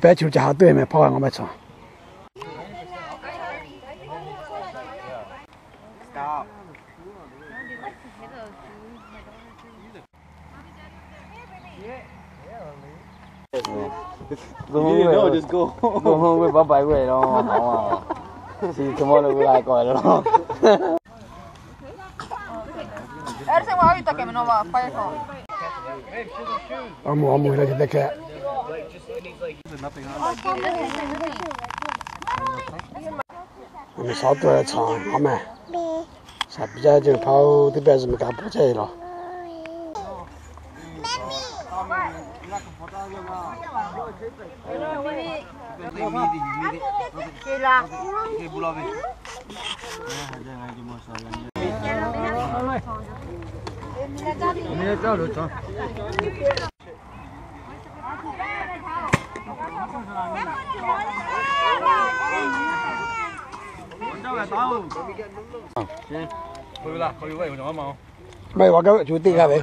Pehˉ chi ca ha tuˬ meh hpawˇ ngaˬ meh chaw. Bye bye ve lo. Chi hk'e mawˇ lo la k'awꞈ lo. Aˬ moˍ aˬ moˍ la ce teˇ hkeh. Saˍ tuˬ chaw a meh. Saˍ piˇ jaˇ ce hpaˇ-oˬ, teˇ pehˇ zuhꞈ meh kaꞈ hpawˇ chehˇ e law. Maˇ heˆ, awˬ g'aˇ ve co teˇ g'aˇ ve.